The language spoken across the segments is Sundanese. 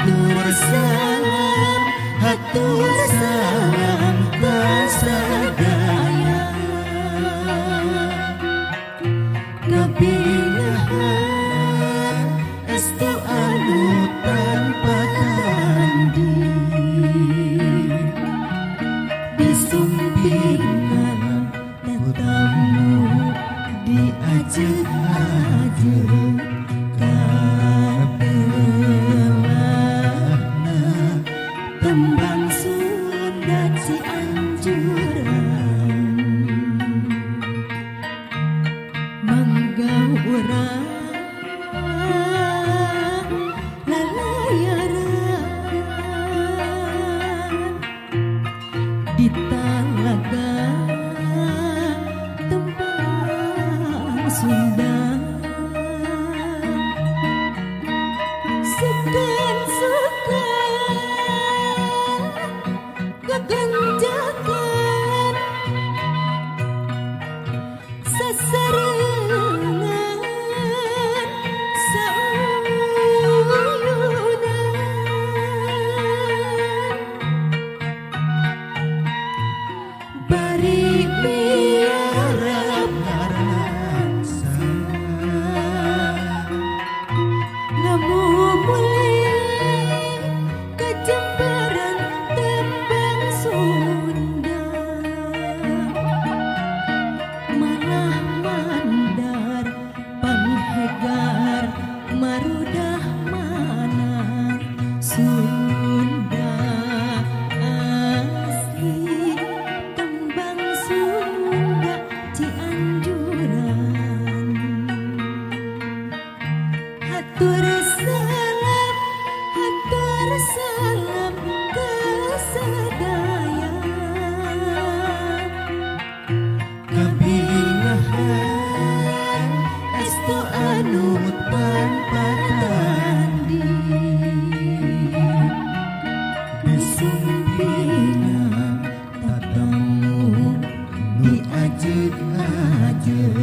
Hatur salam, hatur salam ka sadaya. Kabingahan estu anu tanpa tanding, disumpingan tatamu diajeg-ajeg kapelahna tembang Sunda Cianjuran. Mangga urang lalayaran di talaga tembang Sunda. Sukan-sukan gaganjakan sasarengan sauyunan, bari miarap Ngaraksa. Ngamumule kajembaran tembang Sunda. Malah mandar panghegar marudah mana Sunda asli tembang Sunda Cianjuran. Hatur salam, hatur salam ka sadaya. Kabingahan estu anu tanpa tanding, disumpingan tatamu diajeg-ajeg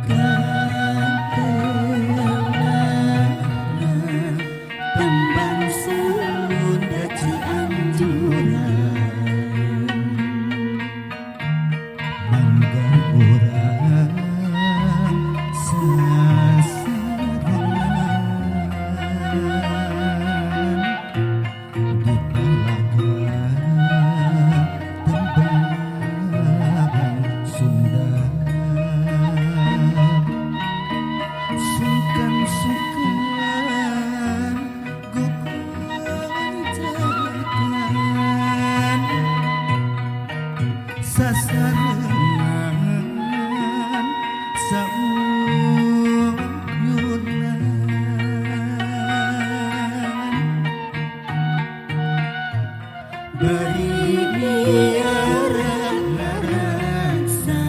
kapelahna tembang Sunda Cianjuran. Mangga urang sasarengan di talaga tembang Sunda. Sungkan-sungkan gugunjakan sasarengan sauyunan, bari miarap Ngaraksa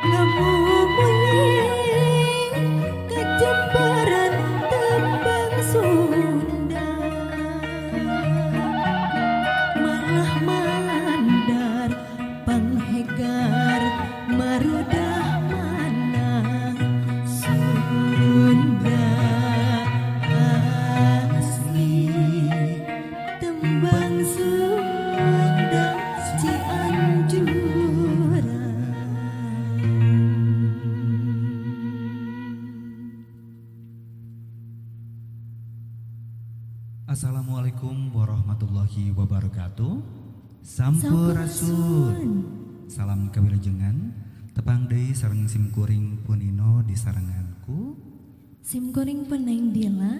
ngamumule kajembaran tembang Sunda. Malah mandar panghegar marudah mana Sunda asli tembang Sunda Cianjuran. Assalamualaikum warahmatullahi wabarakatuh. Sampurasun. Salam kawilujengan. Tepang deui sareng simkuring Punino disarengan ku Simkuring Peneng Dila.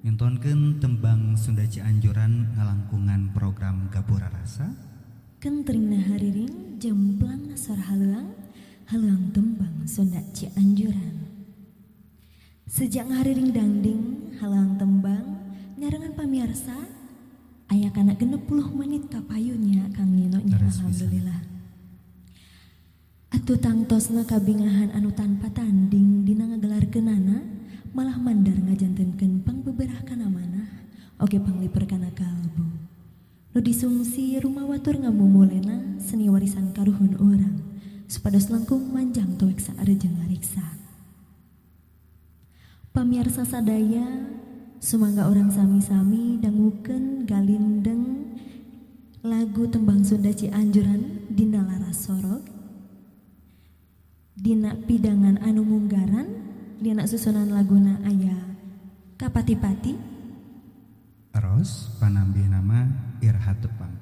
Ngentonkeun tembang Sunda Cianjuran ngalangkungan program Gapura Rasa. Kentring hariring jemplang sora haluang haluang tembang Sunda Cianjuran. Sejak ngahariring dangding haluang tembang nyarengan pamiarsa aya kana 60 menit kapayunnya, Kang Nino nya. Leres pisan. Alhamdulillah. Atuh tangtosna kabingahan anu tanpa tanding dina ngagelarkeunana, malah mandar ngajantenkeun pangbeberah kana manah oge pangliper kana kalbu. Nu disungsi rumawa tur ngamumulena seni warisan karuhun urang supados langkung manjang tuwek sareja ngariksa. Pamirsa sadaya, sumangga urang sami-sami dangukeun galindeng lagu tembang Sunda Cianjuran dina laras sorog. Dina pidangan anu munggaran, dina susunan laguna aya Kapati-pati. Ros panambih nama Iraha Tepang.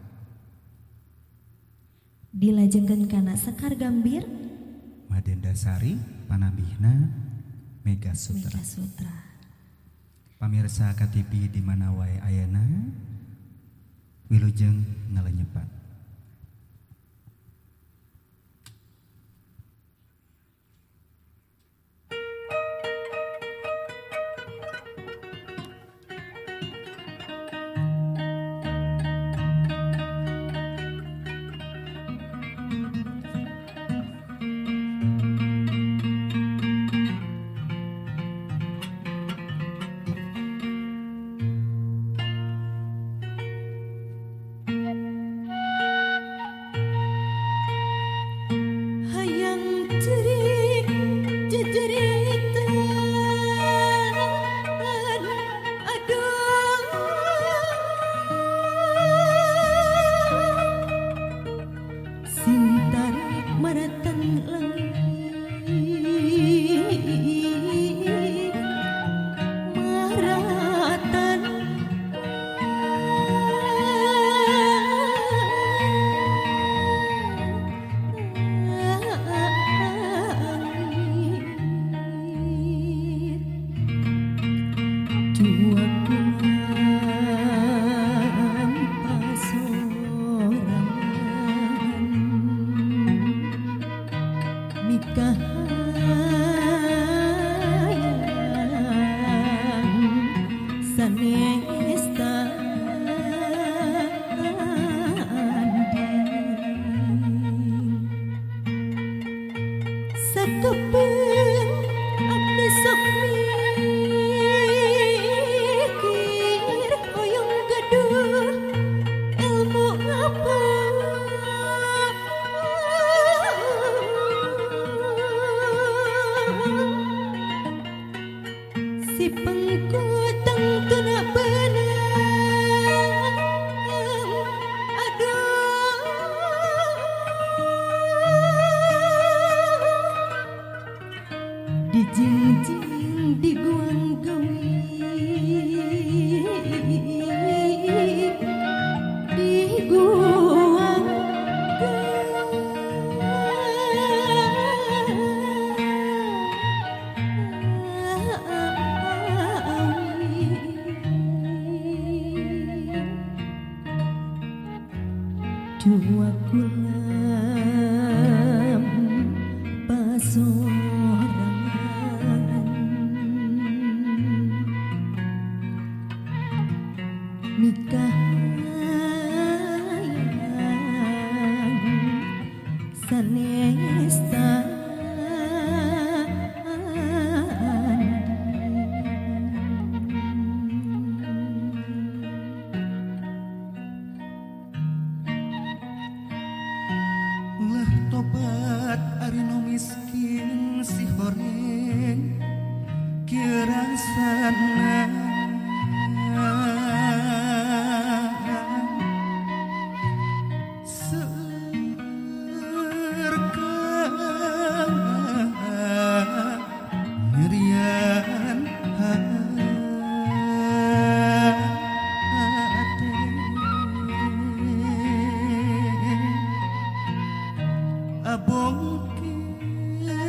Dilajengkeun kana Sekar Gambir. Madenda Sari panambihna Mega Sutra. Mega Sutra. Pamirsa KTV di mana wae ayana, wilujeng ngalenyepan. Hayang cerik jejeritan, aduh, sintar maratan langit maratan angin. Dua kulam pasorangan mikahayang sanes tanding. Sakepeung abdi sok mikir hoyong gaduh ilmu apa, si pengkutang tuna benang, aduh, dijingjing di guang gawi, di guang gawi. Dua kulam pasorangan mikahayang sanes tanding. Lah tobat ari nu miskin si horeng kieu rasana, seueur nyerian hate. Abong kena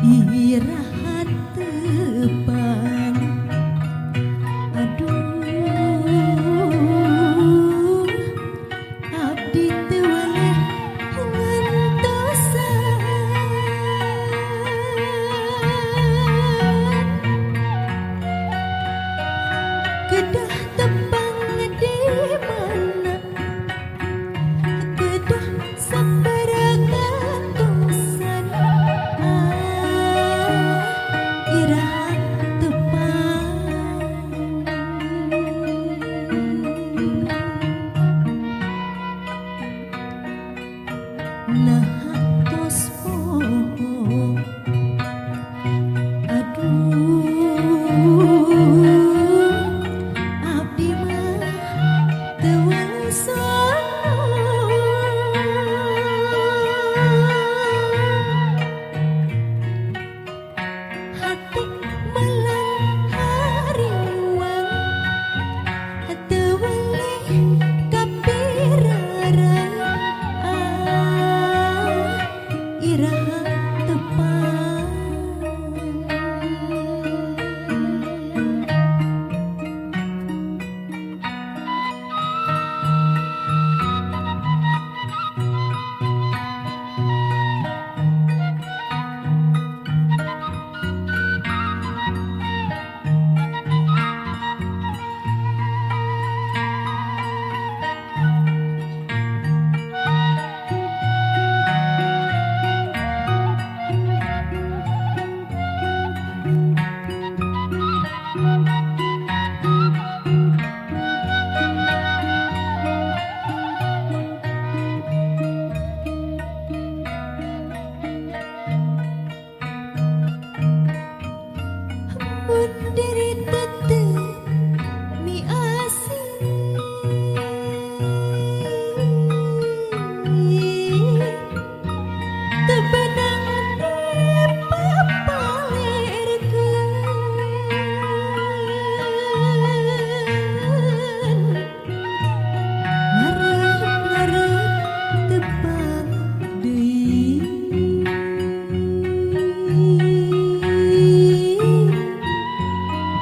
Iraha tepang. Aduh, abdi teu weleh ngentosan. Kedah tepang di mana, kedah sabaraha ngatosan. Ah, iraha tepang. Naha tos poho. Aduh, abdi mah teu weleh sono. Hati melang hariwang, teu weleh kapiraran. Ah, iraha tepang. Mun diri tetep miasih, teu beunang dipapalirkeun. Ngarep-ngarep tepang deui.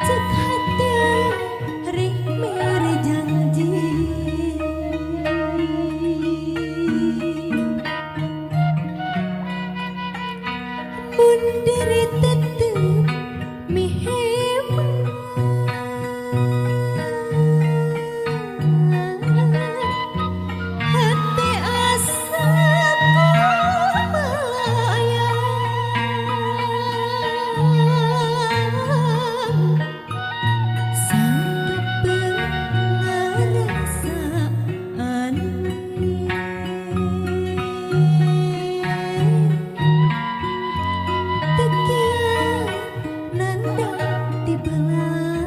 Cek hate rek mere janji. Mun diri tetep mihemat, hate asa melayang. Sanggepeung ngarasaan. Teu kiat nandang tibelah.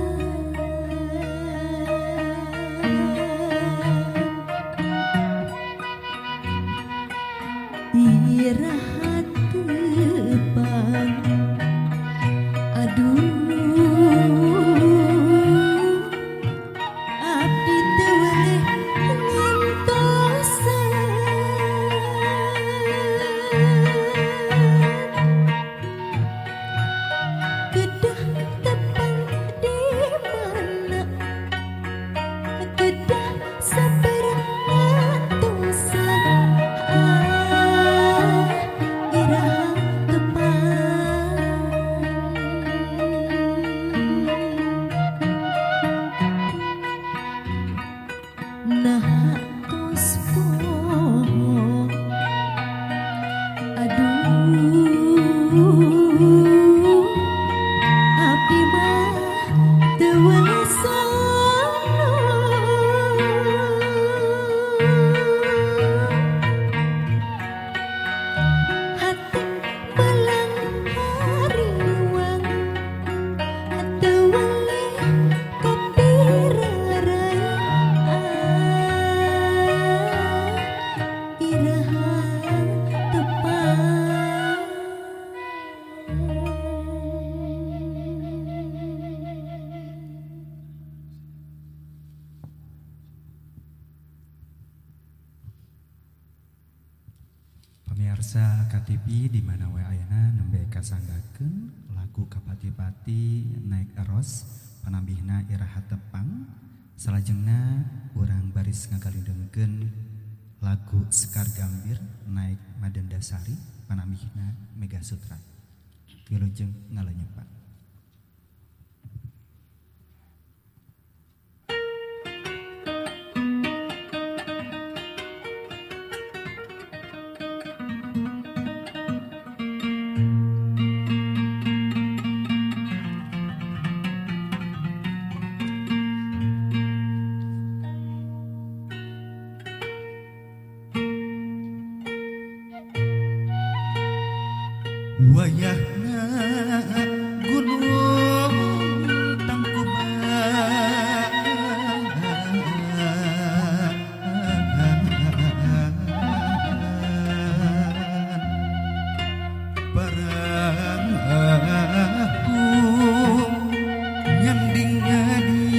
Iraha tepang. Aduh, abdi teu weleh ngentosan. Kedah tepang di mana, kedah sabaraha ngatosan. Ah, Pemirsa KTV di mana we ayana nembe kasanggakeun lagu Kapati-pati naik eros panambihna Iraha Tepang, salajengna urang baris ngagalindengkeun lagu Sekar Gambir naik Madendasari panambihna Mega Sutra. Wilujeng ngalenyepan. Wayahna gunung Tangkuban parahu nyanding ngading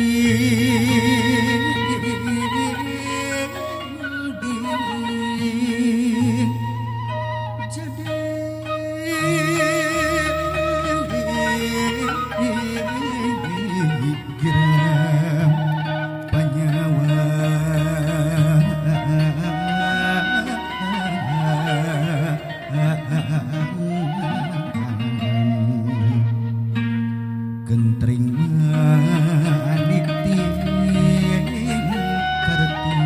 jadi geram panyawa gentring manik kartip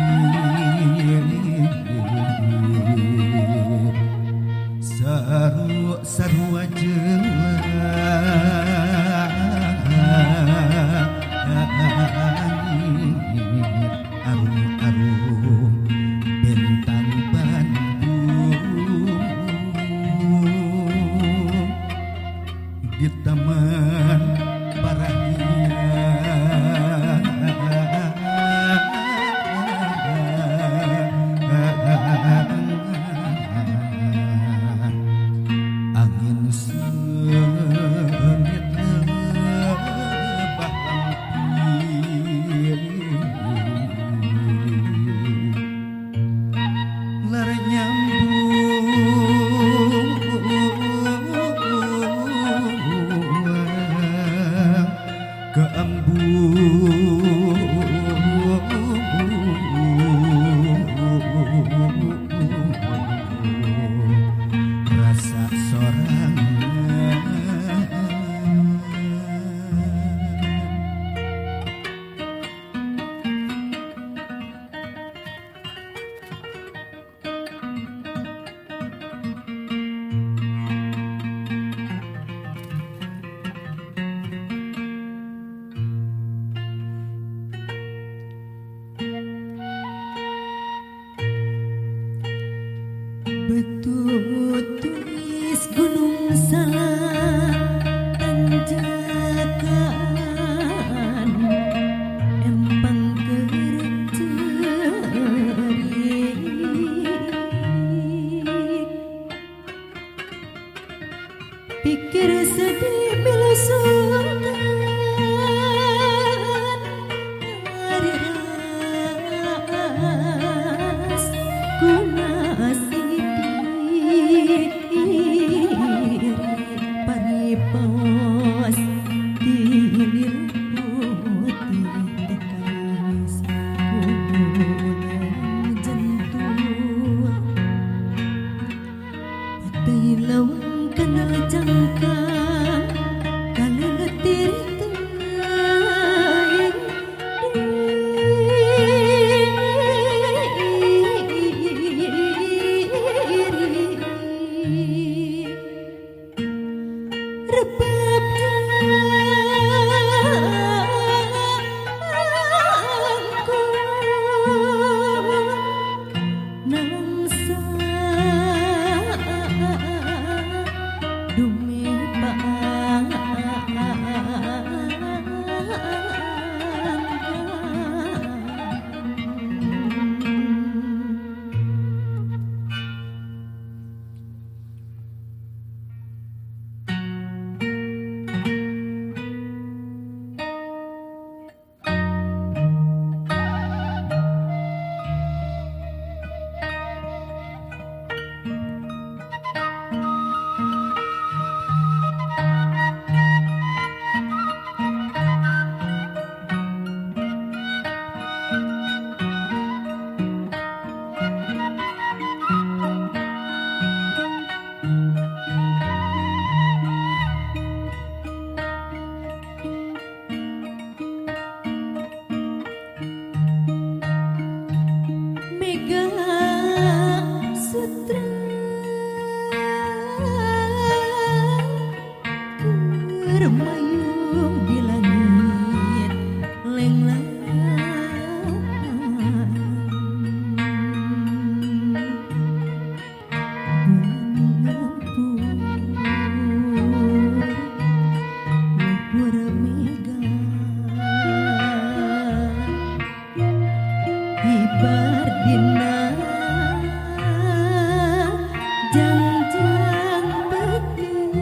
saru sarua jeung langit arum-arum bentang Bandung di taman parahyangan angin seungit lebah lampir lar nyambung ke embung rasa sorangan. Betul tulis gunung Salak tanjakan empang kercerik pikir sedih milu sungkan ariras paripos tinil putih tekanis gunung jentul patay lawang kanal jangkang. Sutra keur mayung di langit lenglang bulan ngempur luhur mega hibar dina jangjang peuting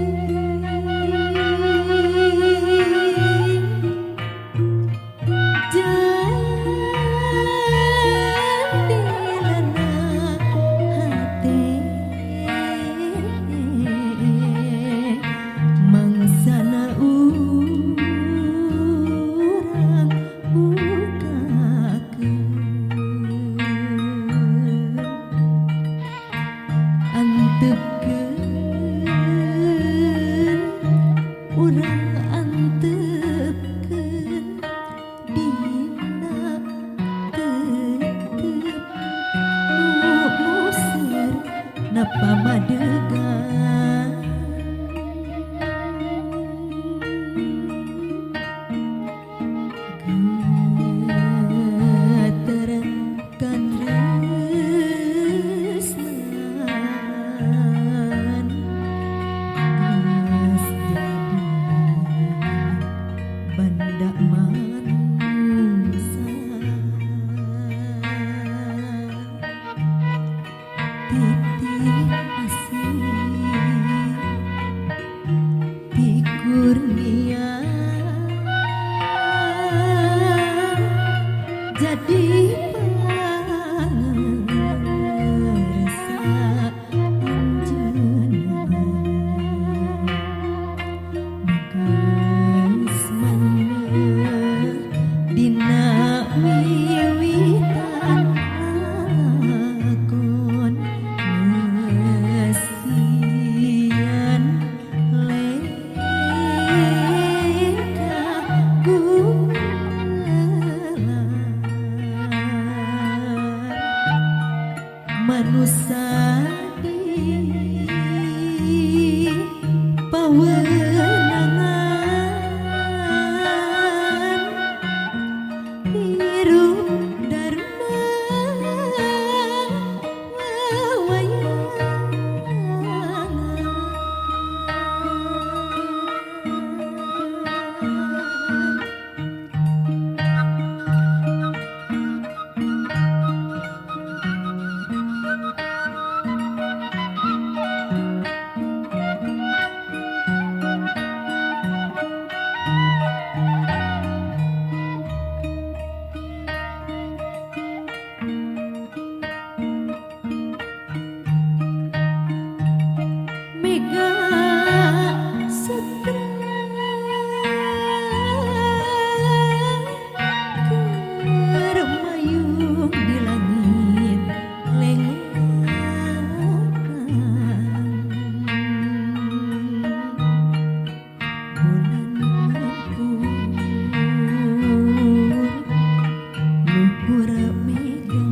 jadilana hate mangsana urang bukakeun antepkeun urang antepkeun dina tetep nu museur napa madegan geter katresnan geus jadi banda manusa titih asih ti kurnia jadi pangersa anjeunna geus maneh dina wiwitan lakon ngeusian lengkah gumelar manusa di pawenangan hirup darma wawayangan. Mega Sutra keur mayung di langit lenglang bulan ngempur luhur mega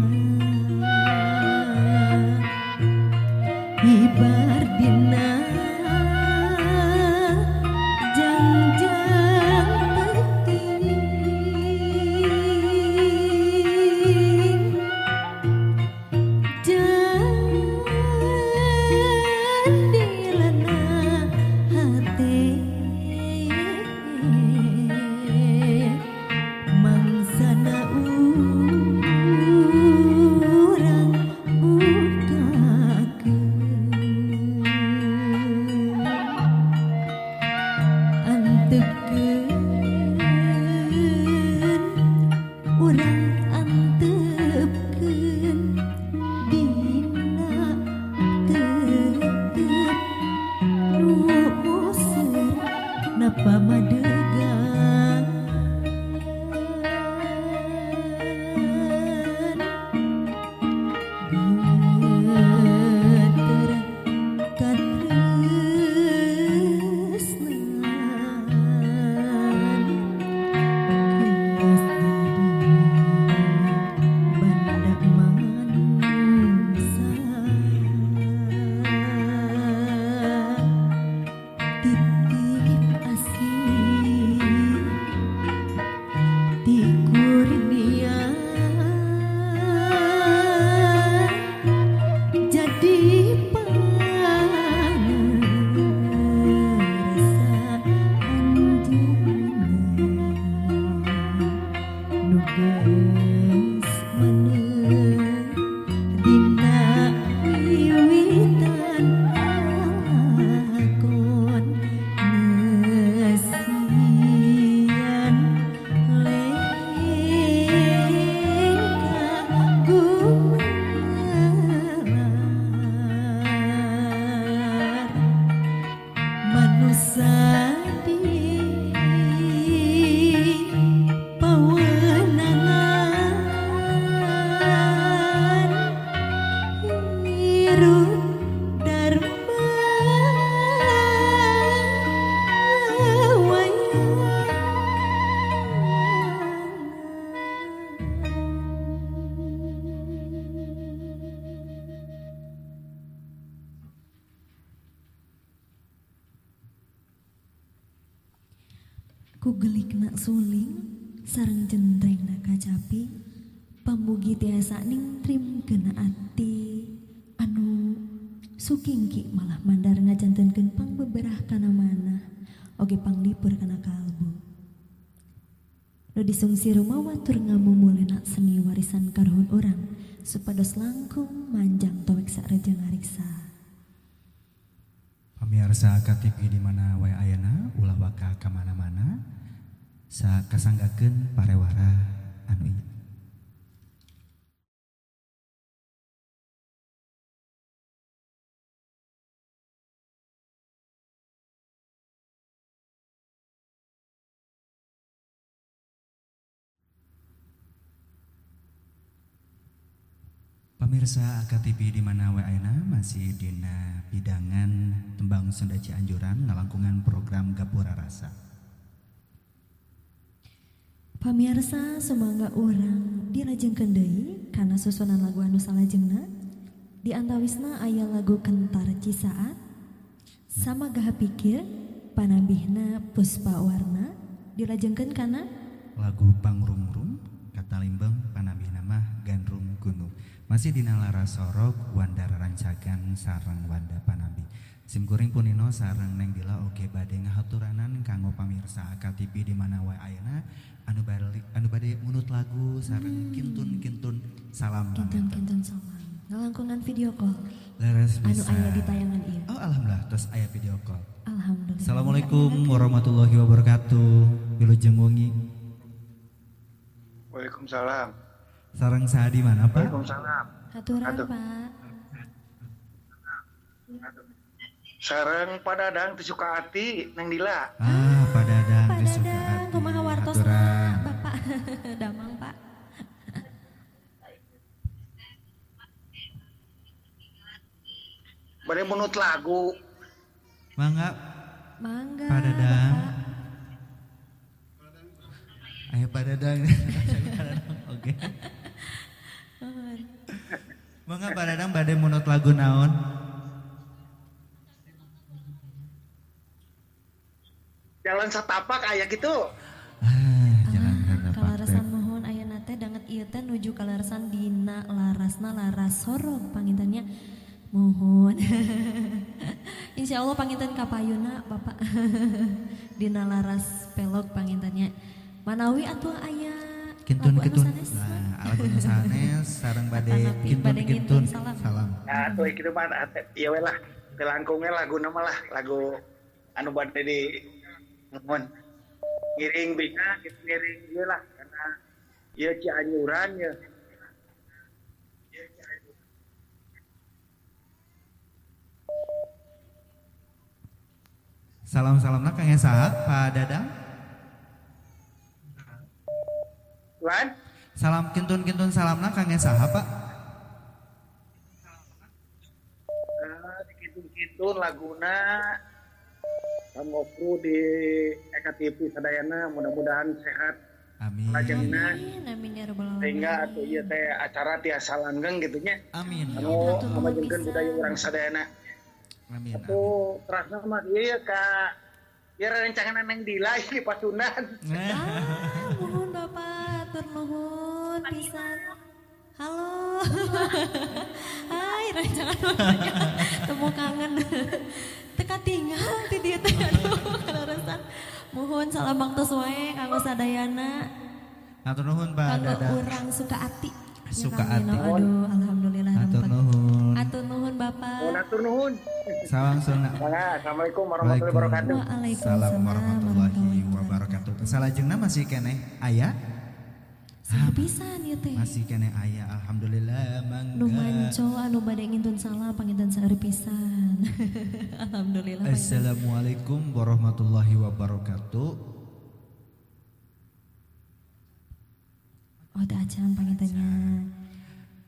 hibar dina jangjang peuting jadilana hate mangsana urang bukakeun. Jadi pangersa anjeunna nu geus maneh dina wiwitan lakon nesian lengka gumelar manusa di pawenangan hirut darma wayangan. Ku gelikna suling sareng jentrengna kacapi pamugi tiasa ningtrimkeun ati anu sukingki malah mandar ngajantenkeun pangbeberah kana manah oge panglipur kana kalbu. Nu disungsi rumawa tur ngamumulena seni warisan karuhun urang supados langkung manjang towek sareja ngariksa. Pamirsa KTV di mana wae ayana, ulah waka ka mana-mana, sa kasanggakeun parewara anu ieu. Pamirsa AKTV di mana wae ayana, masih dina pidangan tembang Sunda Cianjuran ngalangkungan program Gapura Rasa. Pamirsa, sumangga urang dilajengkeun deui kana susunan lagu anu salajengna. Di antawisna aya lagu Kentar Cisaat, Sama Gaha Pikir, panambihna Puspa Warna, dilajengkeun kana lagu Pangrumrum kata limbeng panambihna mah Gandrung Gunung. Masih dina laras sorog Wanda Rarancagan sareng Wanda Panambi. Simkuring Punino sareng Neng Dila oge bade ngahaturanan kanggo pamirsa AKTV di mana wae ayana anu bade anu bade munut lagu sareng kintun-kintun salam. Kintun-kintun salam. Ngalangkungan video call. Leres anu bisa. Aya di tayangan ieu. Oh, alhamdulillah terus aya video call. Alhamdulillah. Assalamualaikum warahmatullahi wabarakatuh. Wilujeng wengi. Waalaikumsalam. Sareng saha di mana, Pak? Waalaikumsalam. Haturan, Aduh. Pak. Sareng Pak Dadang ti Sukaati, Neng Dila. Ah, Pak Dadang Pak di Dadang, Sukaati. kumaha wartosna Haturan. Bapak? Damang, Pak. Bade munut lagu. Mangga. Mangga. Pak Dadang. Bapak. Ayo Pak Dadang. Oke. Mangga Pak Dadang bade munut lagu naon? Jalan satapak aya gitu. Ah, jalan Ah, satapak. Kalarasan mohon ayeuna teh danget ieu teh nuju kalarasan dina larasna laras sorog pangintennya mohon. Insyaallah panginten kapayuna Bapak. Dina laras pelog pangintennya. Manawi atuh aya Kintun lagu anu kintun. sanes mah. Nah, lagu nu sanes sareng bade Atanapi kintun bade kintun ngintun salam. salam. Nah, tuh kitu mah ieu we lah. Teu langkungnya laguna mah lah, lagu anu bade di nuhun. Ngiring bina gitu, ngiring ieu lah karena ieu Cianjuran ya. Salam-salamna Kang saha Pak Dadang? Tuan, Salam kintun-kintun salamna Kang saha Pak? Dikintun-kintun laguna kanggo kru di Eka TV sadayana mudah-mudahan sehat Amin. Lajengna. Amin, amin ya rabbal alamin. Sehingga atuh ieu teh acara tiasa langgeng gitu nya. Amin. Anu Hatur nuhun ngamajengkeun pisan. budaya urang sadayana. Amin. Amin. Atuh terasna mah ieu ka ieu rencangan Neng Dila di Pasundan. Ah, nuhun Bapak, atur nuhun pisan. Halo. Hai, rencangan temu kangen. Teka tinggal ti dieu teh, aduh kaleresan. Muhun, salam baktos wae kanggo sadayana. Hatur nuhun, Pak Kanggo Dada. Urang Sukaati. Ya, Suka Kang Nino. Ati. Aduh, alhamdulillah Hatur rempeg. nuhun. Hatur nuhun, Bapak. Nuhun, hatur nuhun. Salam sunna. Mangga, assalamualaikum warahmatullahi wabarakatuh. Waalaikumsalam Salam warahmatullahi wabarakatuh. Salajengna masih keneh aya? Saha pisan ieu teh? Masih keneh aya, alhamdulillah, mangga. Nu manco anu bade ngintun salam panginten seueur pisan. Alhamdulillah, panginten. Assalamualaikum warahmatullahi wabarakatuh. Oh, teu acan pangintennya.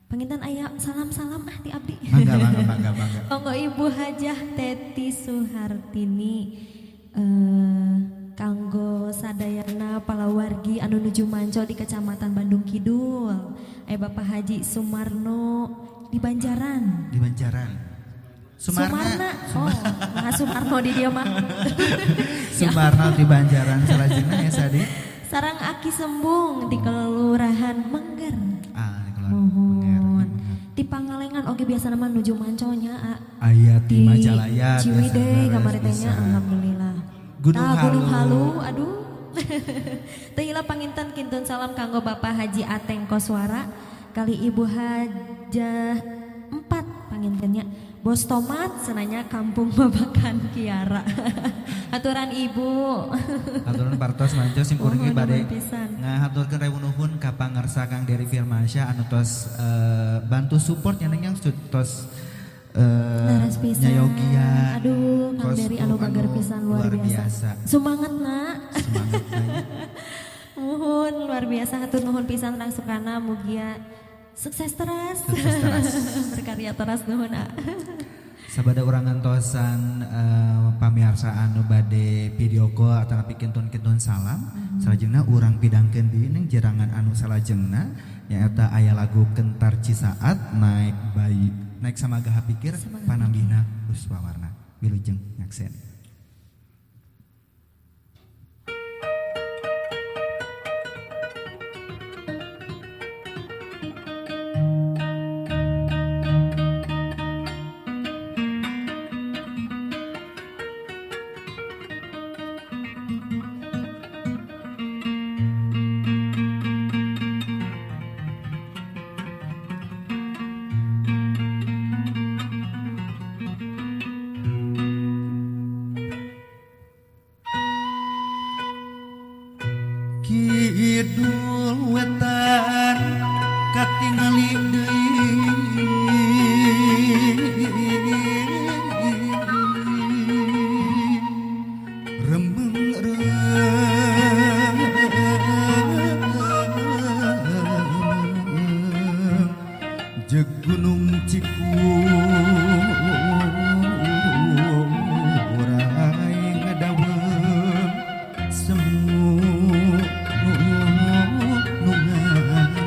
Panginten aya salam-salam ah ti abdi. Mangga, mangga, mangga, mangga. Monggo, Ibu Hajah Teti Suhartini, kanggo sadayana palawargi anu nuju manco di Kecamatan Bandung Kidul. Bapak Haji Sumarno di Banjaran. Di Banjaran. Sumarna. Oh, nah Sumarno di dieu mah. Sumarno di Banjaran, salajengna ya Sadi. Sarang Aki Sembung di Kelurahan Mengger. Ah, di Kelurahan Mengger. Muhun. Di Pangalengan oge biasa nama nuju manconya, A. Aya di Majalaya. Ciwidey biasa kamari teh nya, bisa. Alhamdulillah. Gunung Tah, Gunung Halu. Halu, aduh. Teu hilap panginten kintun salam kanggo Bapak Haji Ateng Koswara kali Ibu Hajah 4 pangintennya. Bos Tomat senanya Kampung Babakan Kiara. Aturan Ibu. Aturan partos manco sim kuring Mohon bade nuhun pisan. Ngahaturkeun rewu nuhun ka pangarsa Kang Dery Firmansyah anu tos bantu support nya yang tos Leres pisan. nyayogian. Aduh, Kang Kostum Dery anu bager pisan, luar biasa. Semangat nak. Semangat na. Muhun, luar biasa, hatur nuhun pisan langsungana, mugia sukses terus. Sukses terus. Berkarya terus, nuhun, ah. Sabada urang ngantosan pamiarsa anu bade video call atau kintun-kintun salam, salajengna urang pidangkeun deui ning jerangan anu salajengna, nyaeta aya lagu Kentar Cisaat naik bayi naik Samagaha Pikir. Samagaha. Panambihna Puspawarna. Wilujeng nyaksen. Kidul wetan katingali deui, remeng remeng jeung Gunung Cikuray ngadaweung semu nu nganti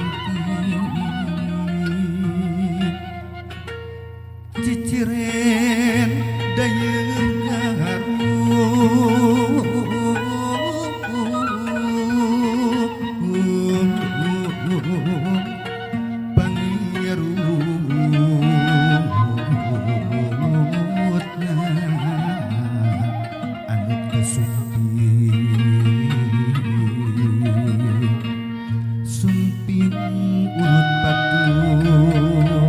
ciciren dayeun ngaruh pangirutna anu kesumping sumping urut paturan.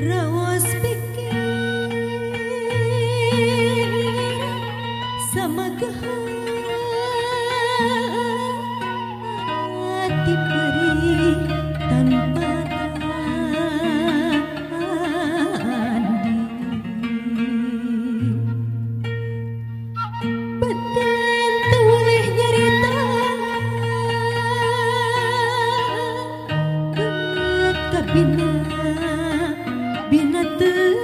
Raos pikir sama hati perih tanpa tanding. Beten teu nyarita beut kabina bina teu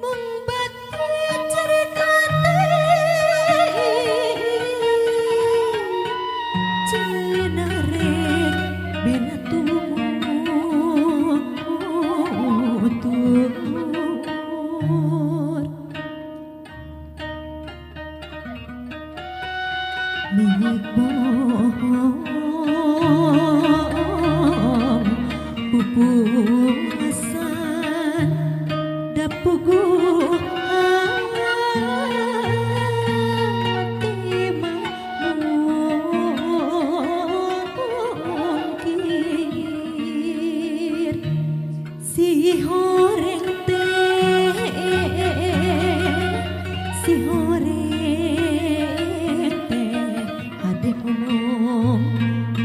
mung batin carita teh cenah rek bina tutur. Milik bohong pupuasan dapugu hati mah mungkir. Si horeng teh, si horeng teh hade ngomong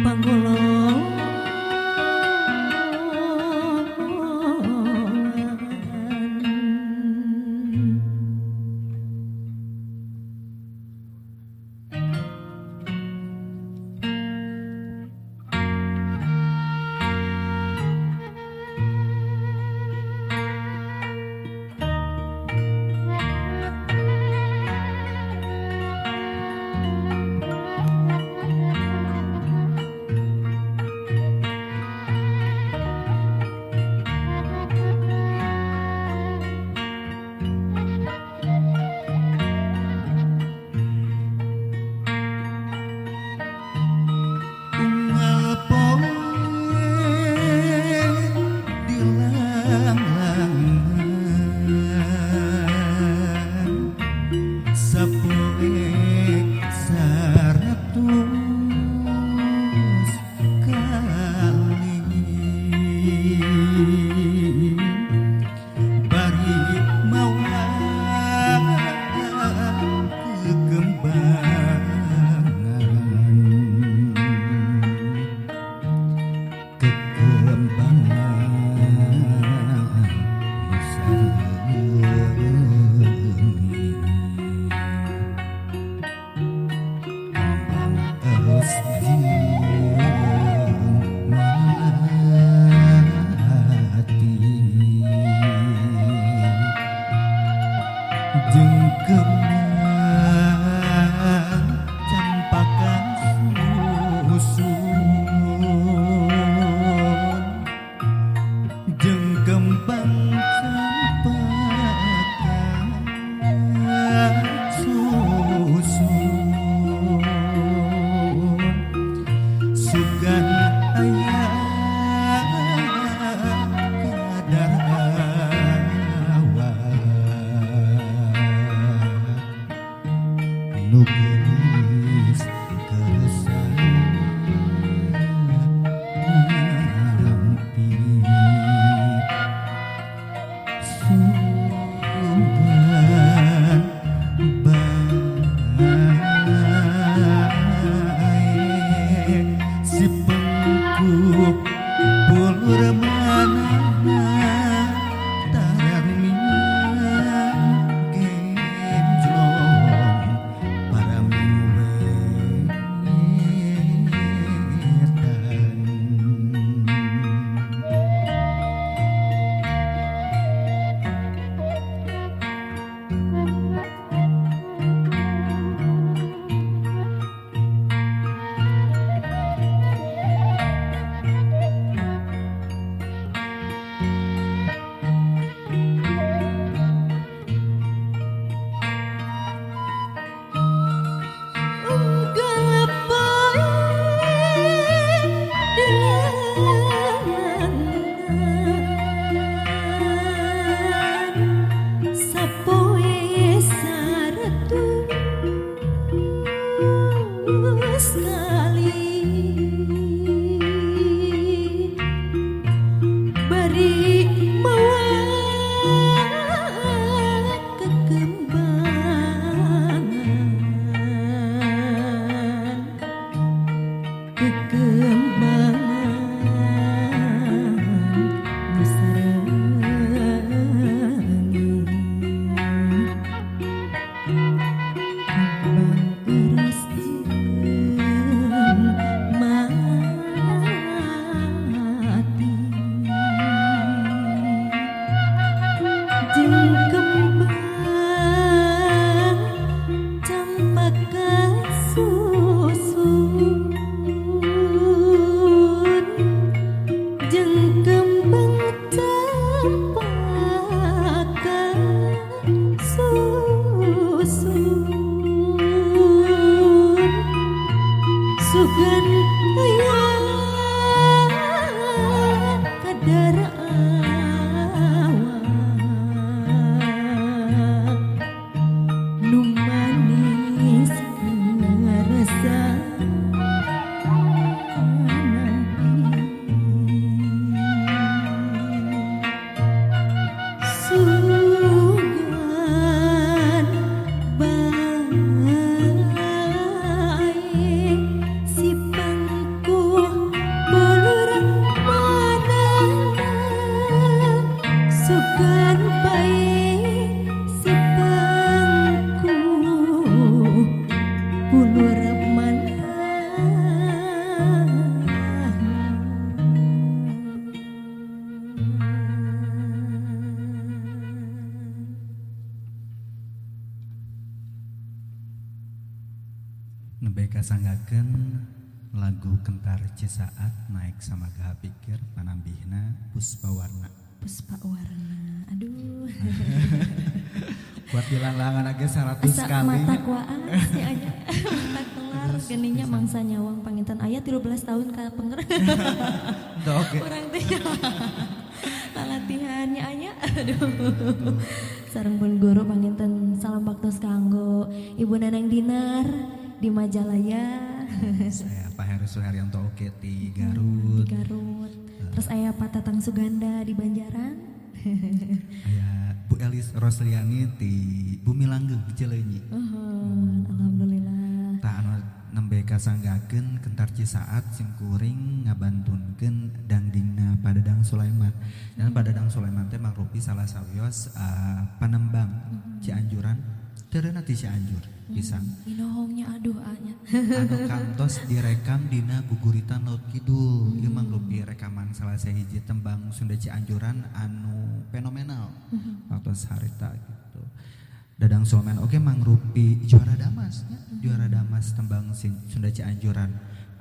pangolongan. Unggal poe dilanglangan sapoe 100 kali bari mawa kekembangan, kekembangan nu kembang elus jeung melati jeung kembang campaka susun, jeung kembang campaka susun. Sugan aya kadar awak nu geulis kersa nampi. Sugan bae si pengku bulur manana taramian genjlong. Nembe kasanggakeun lagu Kentar Cisaat naik sama pikir panambihna Puspa Warna. Puspa Warna. Aduh. Buat dilanglangan aja 100 Asa kali. Mata kuaan sih aja. Mata kelar geninya mangsa nyawang panginten aya 13 tahun ka penger. Oke. Urang teh latihannya aya. Aduh. Sareng pun guru panginten salam baktos kanggo Ibu Neneng Dinar di Majalaya. Saya Pak Heru Suharyanto oke di Garut. Di Garut. Terus aya Pak Tatang Suganda di Banjaran. Aya Bu Elis Rosliani di Bumi Langgeng Cileunyi. Alhamdulillah. Tah anu nembe kasanggakeun Kentar Cisaat sim kuring ngabantunkeun dangdingna Pak Dadang Sulaiman. Dan Pak Dadang Sulaiman teh mangrupi salah sawios panembang Cianjuran teureuna ti Cianjur pisan. Inohongnya aduh anya. Anu kantos direkam dina Guguritan Laut Kidul. Ieu mangrupi rekaman salah sahiji tembang Sunda Cianjuran anu fenomenal. Waktu harita gitu. Dadang Sulaiman oke mangrupi juara damas nya. Juara damas tembang Sunda Cianjuran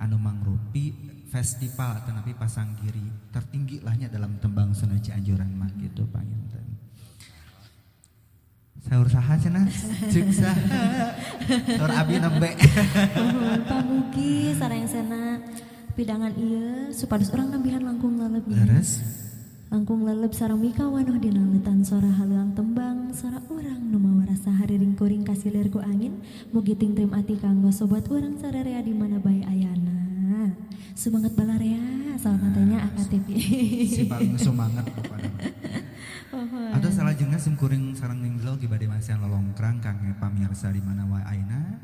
anu mangrupi festival atau napi pasanggiri tertinggi lahnya dalam tembang Sunda Cianjuran mah gitu panginten. Saur saha cenah? Cek saha? Saur abi nembe. Pamugi sarangsana pidangan ieu supados urang nambihan langkung leleb. Leres? Langkung leleb sareng mikawanuh dina leutan sora haleuang tembang sora urang nu mawarasa hariring kuring kasilir ku angin mugi tingtrim ati kanggo sobat urang sararea di mana bae ayana. Semangat balarea saur teh AKTV. Si paling semangat pokokna. Atau salah jengah sim kuring sareng ninggel ge bade masihan lolongkrang kangge pamirsa di mana wae ayeuna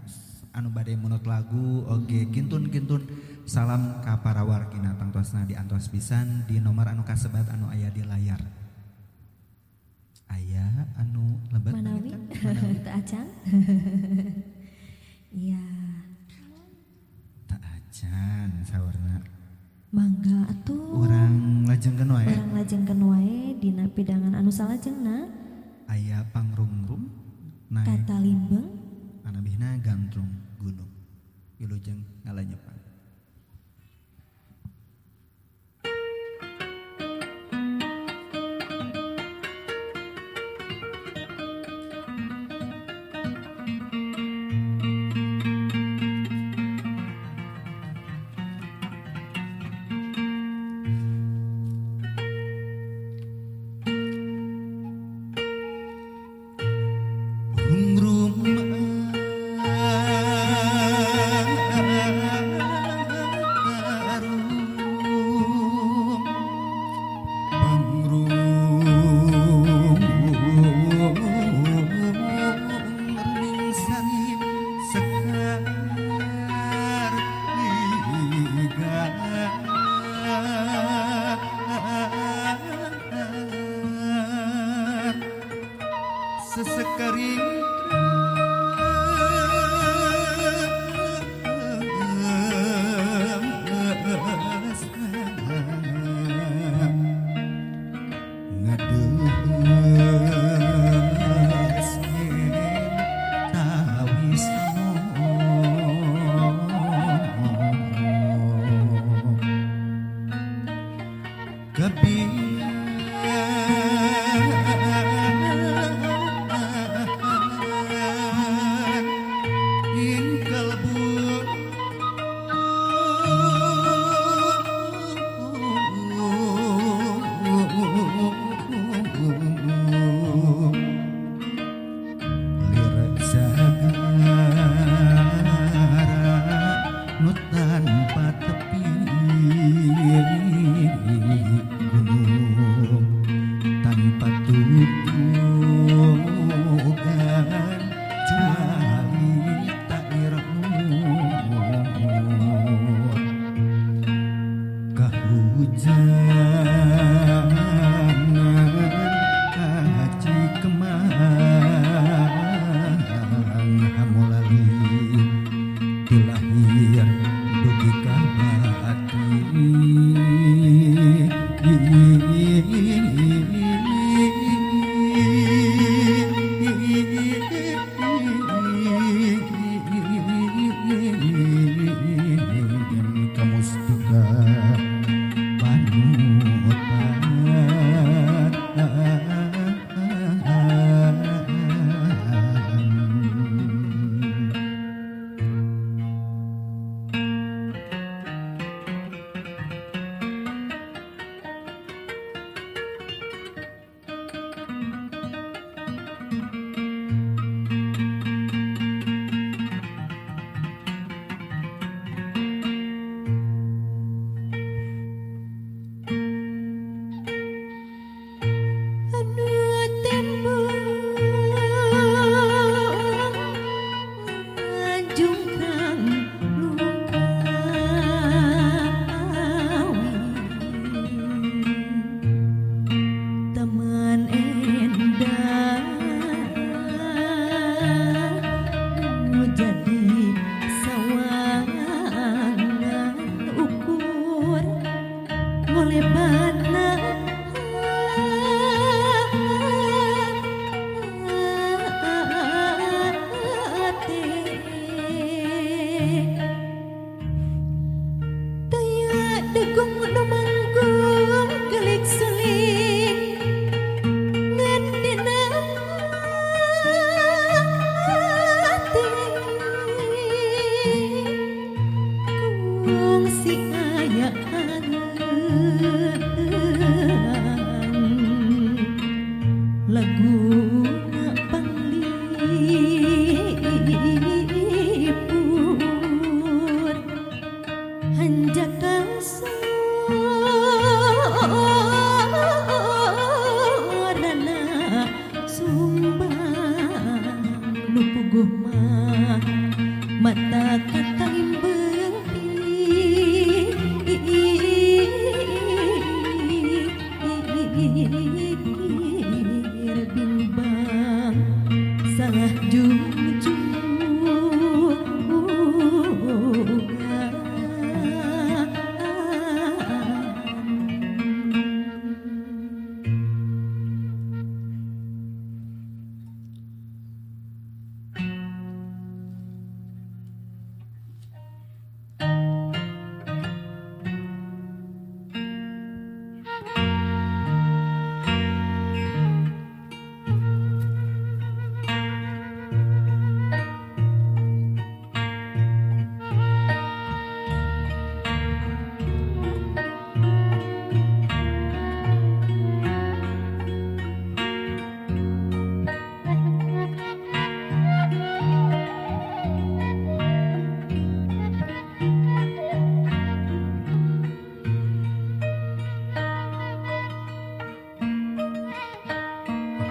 anu bade munut lagu oge kintun-kintun salam ka para wargina tangtosna diantos pisan di nomor anu kasebat anu aya di layar. Aya anu lebet Manawi? Manawi. Teu acan? Iya. Teu acan saurna. Mangga atuh. Urang lajengkeun wae. Urang lajengkeun wae dina pidangan anu salajengna. Aya pangrumrum naik Kata limbeng panabihna gantrung gunung. Wilujeng ngalanyepan. Rum-rum. Kalipur hanjakal sorana sumbang nu puguh mah mata katalimbang pikir bimbang salah junjungan.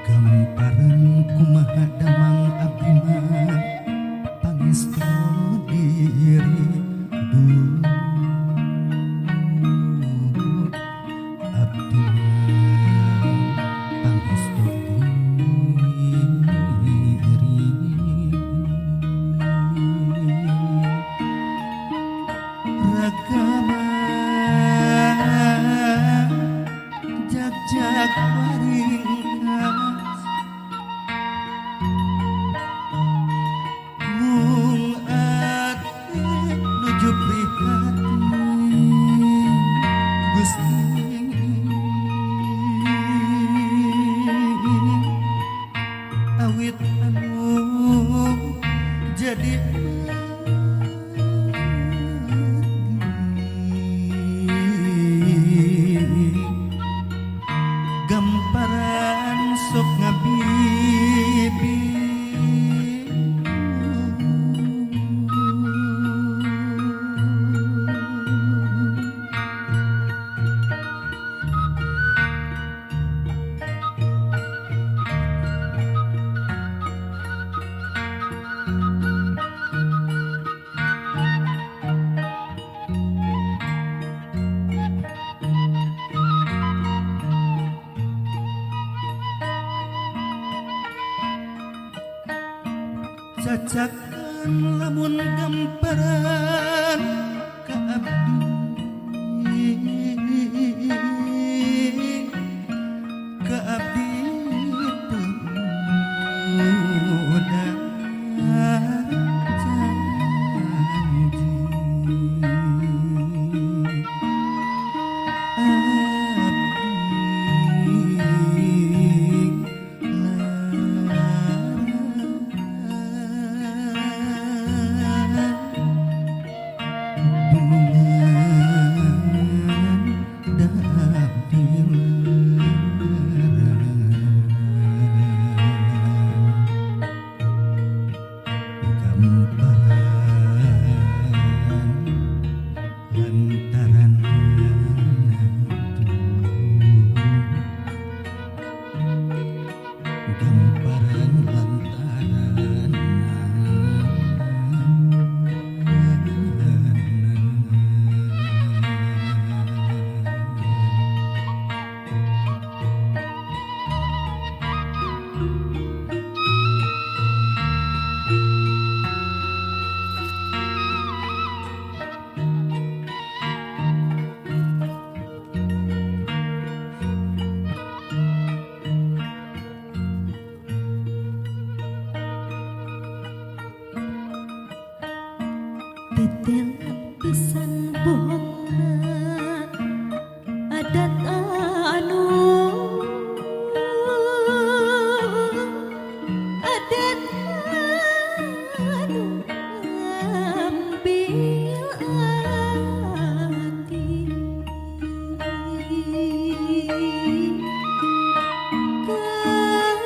Gamparan kumaha damang abdi mah pangestu diri duh abdi mah pangestu diri ragama jag-jag waringkas mung ati nuju prihatin Gusti awit anu jadi margi gamparan sok ngabibi cacakan lamun gamparan ka abdi ka abdi teu janji abdi lara bulungan da abdi lara gamparan lantaran gamparan lantaran Tetel pisan bohongna adat anu adat anu ambil hati kapan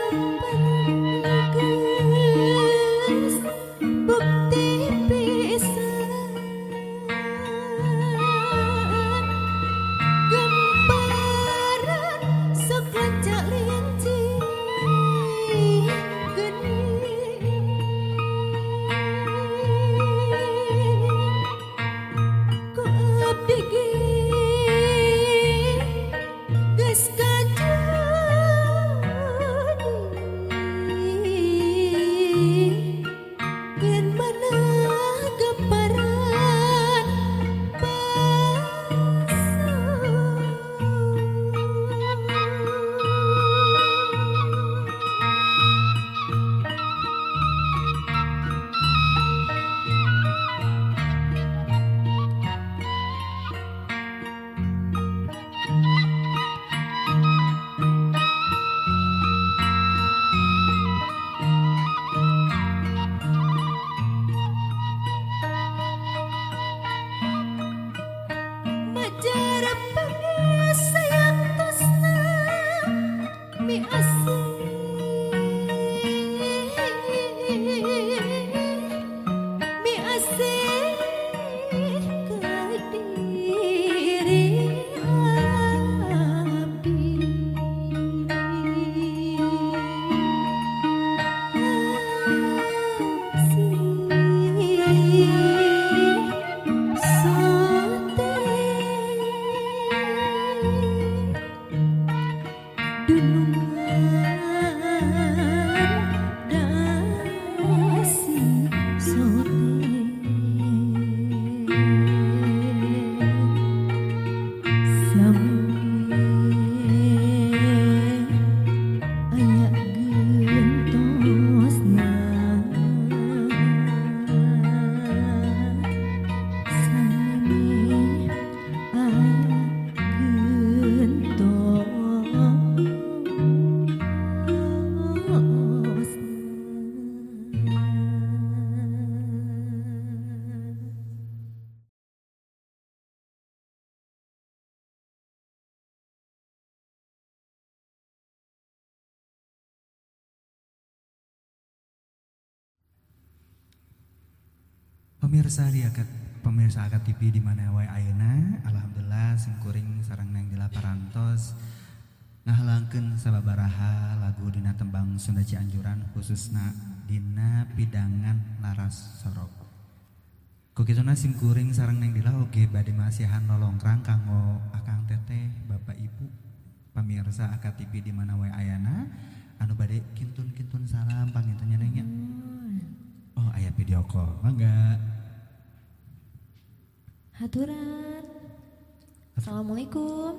Pemirsa di Akad, pemirsa Akad TV di mana wae ayeuna, alhamdulillah simkuring sareng Neng Dila parantos ngahalangkeun sababaraha lagu dina tembang Sunda Cianjuran, khususna dina pidangan laras sorog. Ku kituna simkuring sareng Neng Dila oge bade masihan lolongkrang kanggo akang teteh, bapak ibu, pemirsa Akad TV di mana wae ayana anu bade kintun-kintun salam panginten nya, Neng, nya. Oh, aya video call. Mangga. Haturan. Assalamualaikum.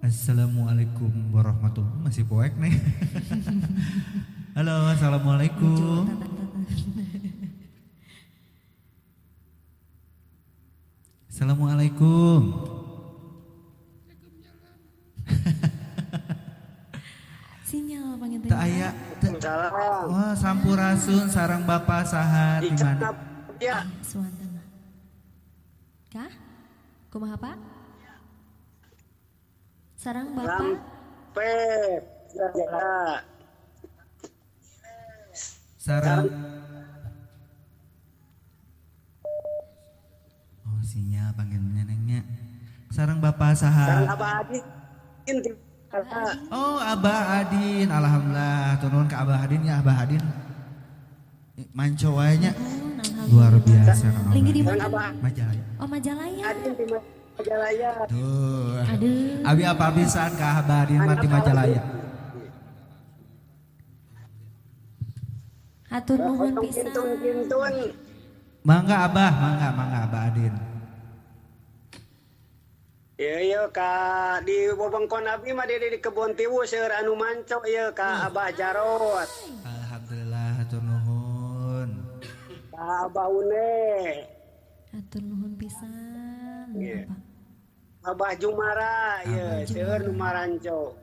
Assalamualaikum warahmatullahi, masih poek nih. Halo, assalamualaikum. Assalamualaikum. Sinyal panginten. Teu aya teu. Salam. Wah, sampurasun, sareng Bapak saha, di mana? Ya, Suantena. Kah? Kumaha, Pak? Sareng Bapak? Lampe. Ya. Sareng. Oh, sinyal panginten, Neng, nya. Sareng Bapak saha? Sareng Abah Adin. Oh, Abah Adin, alhamdulillah. Turun ke Abah Adin ya, Abah Adin. Manco wae nya. Luar biasa Kang Abah. Linggi di Sareng mana? Abah Majalaya. Oh, Majalaya. Adin di Majalaya. Tuh. Aduh. Abi apa pisan ka Abah Adin mah di Majalaya. Hatur nuhun pisan. Kintun-kintun. Mangga Abah, mangga, mangga Abah Adin. Iya, iya, ka di wewengkon abi mah di Kebon Tiwu seueur anu manco ieu ka Abah Jarot, Alhamdulillah, hatur nuhun. Ka Abah Une, Hatur nuhun pisan, Iya. Bapak. Abah Jumara, ieu seueur nu maranco.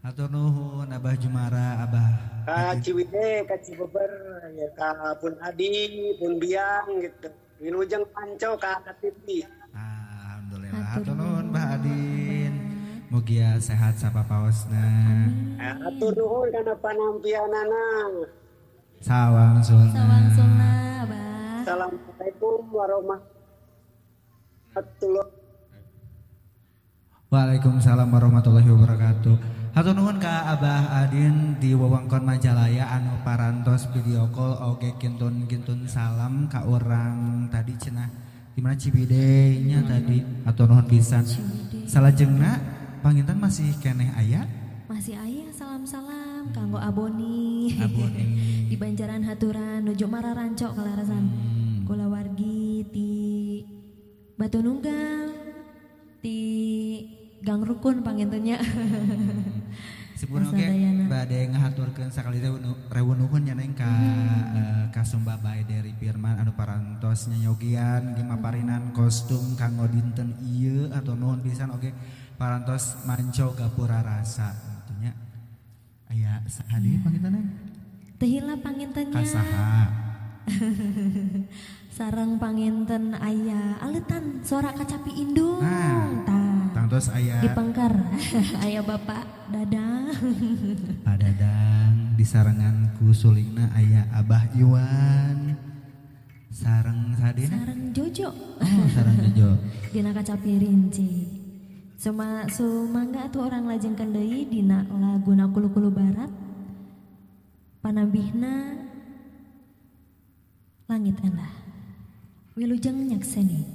Hatur nuhun Abah Jumara, Abah. Ka Ciwidey, ka Cibeber, ya ka Pun Adi, Pun Biang gitu. Wilujeng manco ka TV. Alhamdulillah. Hatur nuhun Bah Adin. Mugia sehat sapapaosna. Hatur nuhun kana panampianana. Sawangsulna. Sawangsulna, Abah. Assalamualaikum warahmatullahi. Waalaikumsalam warahmatullahi wabarakatuh. Hatur nuhun ka Abah Adin di wewengkon Majalaya anu parantos video call oge kintun-kintun salam ka urang tadi cenah di mana, Ciwidey nya tadi. Hatur nuhun pisan. Salajengna panginten masih keneh aya? Masih aya salam-salam kanggo Aboni. Aboni. Di Banjaran haturan nuju mararancok kalarasan. Kulawargi ti Batu Nunggal, ti Gang Rukun panginten nya. Sipurna oge Sadayana. Bade ngahaturkeun sakali teh rewu nuhun nya, Neng, ka ka Sumba Bae dari Firman anu parantos nyanyogian gimaparinan kostum kanggo dinten ieu, hatur nuhun pisan oge parantos manco gapura rasa gitu nya. Aya saha deui panginten, Neng? Teu hilap panginten nya. Ka saha? Sareng panginten aya aletan suara kacapi indung. Nah, Tah. Tangtos aya Di Pengker aya Bapak Dadang. Pak Dadang disarengan ku sulingna aya Abah Iwan sareng sadina. Sareng Jojo. Oh, sareng Jojo. Dina kacapi rinci. Suma sumangga atuh urang lajengkeun deui dina laguna Kulu-Kulu Barat. Panambihna Langit Endah. Wilujeng nyakseni.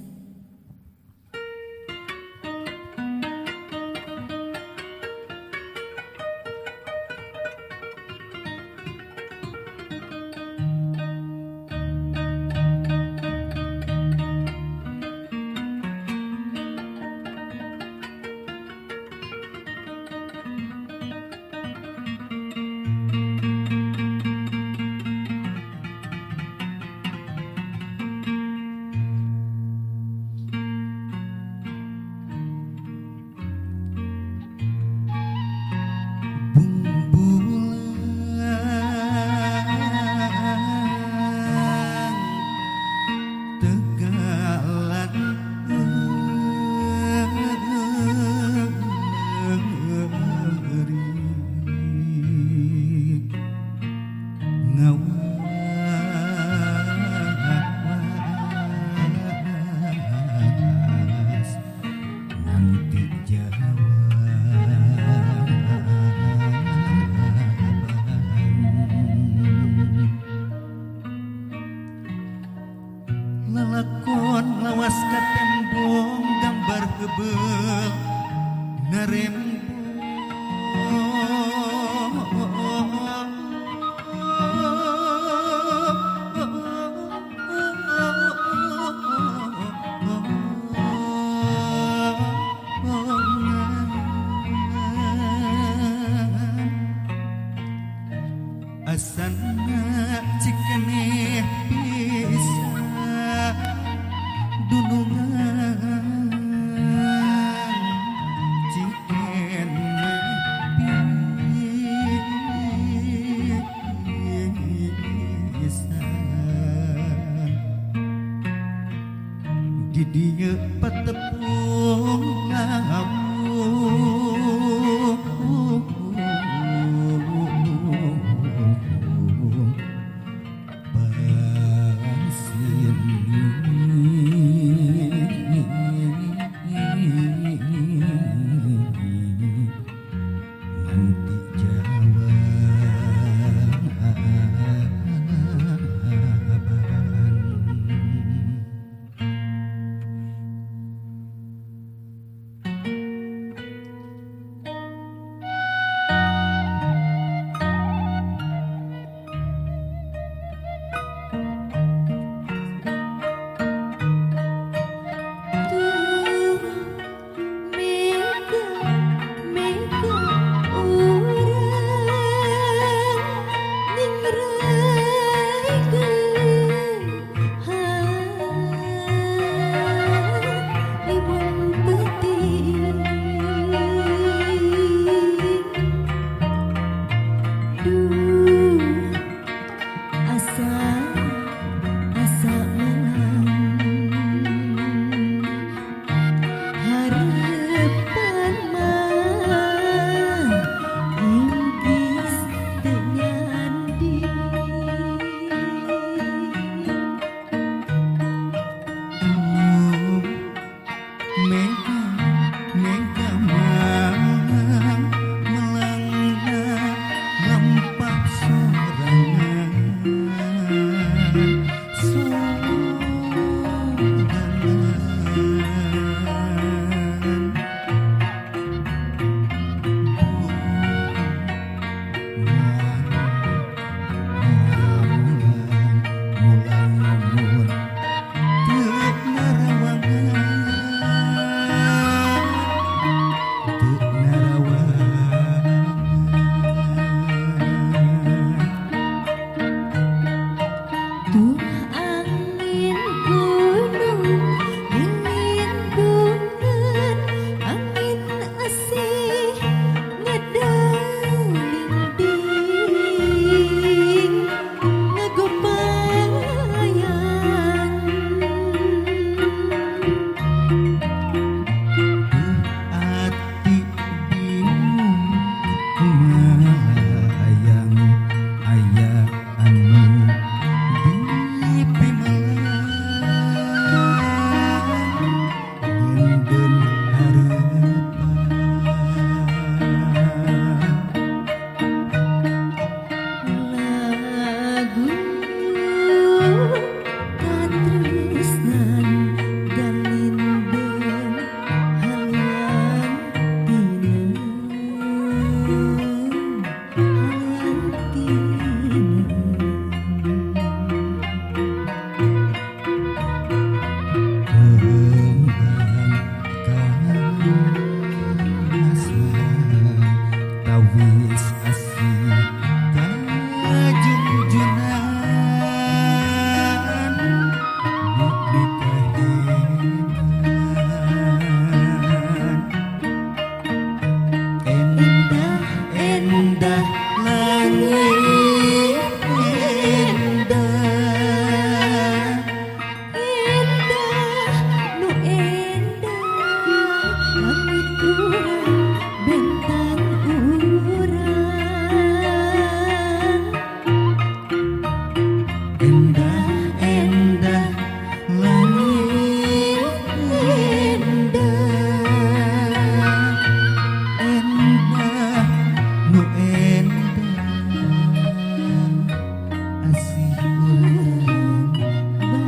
Lalakon lawas katembong gambar heubeul narembong. Asana cikeneh bisa dunungan cikeneh pisan di dieu patepung ngawung.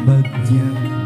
Bagja.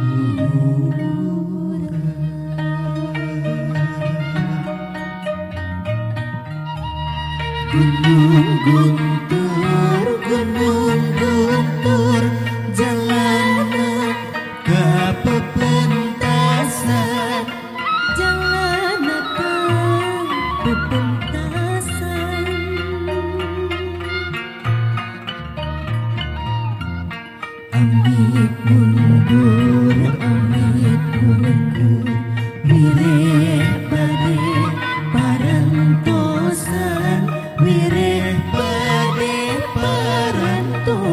Amit mundur, amit mundur, wireh bade parantosan, wireh bade parantosan.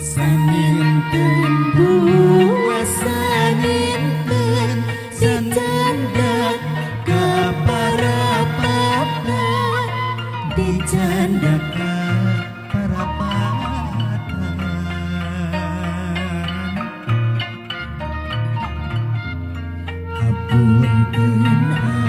Saninten buah saninten dicandak ka parapatan, dicandak ka parapatan. Hapunten.